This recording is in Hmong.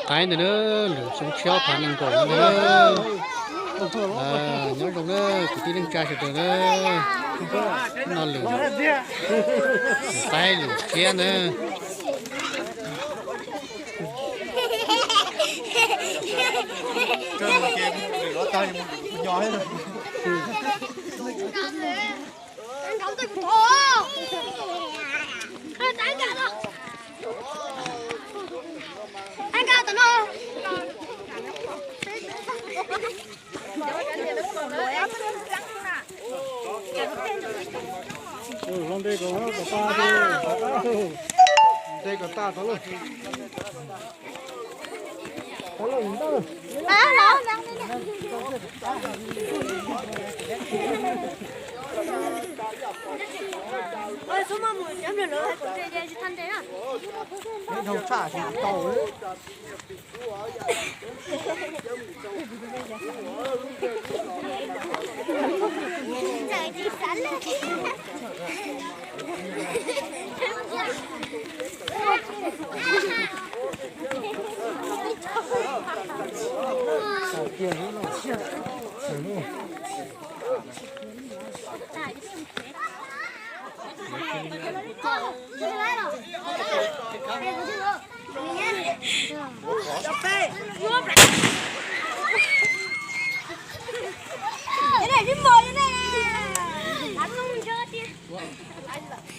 Qaib ntawd na, lwm xyoo tshiab phav nees nkaum ntawd na. Nyob zoo na kwv tij neej tsa sawv daws na. No lwm qaib lwm tshiab na. Nte kom tag tau lauj. Dhau tshaj tsis tau.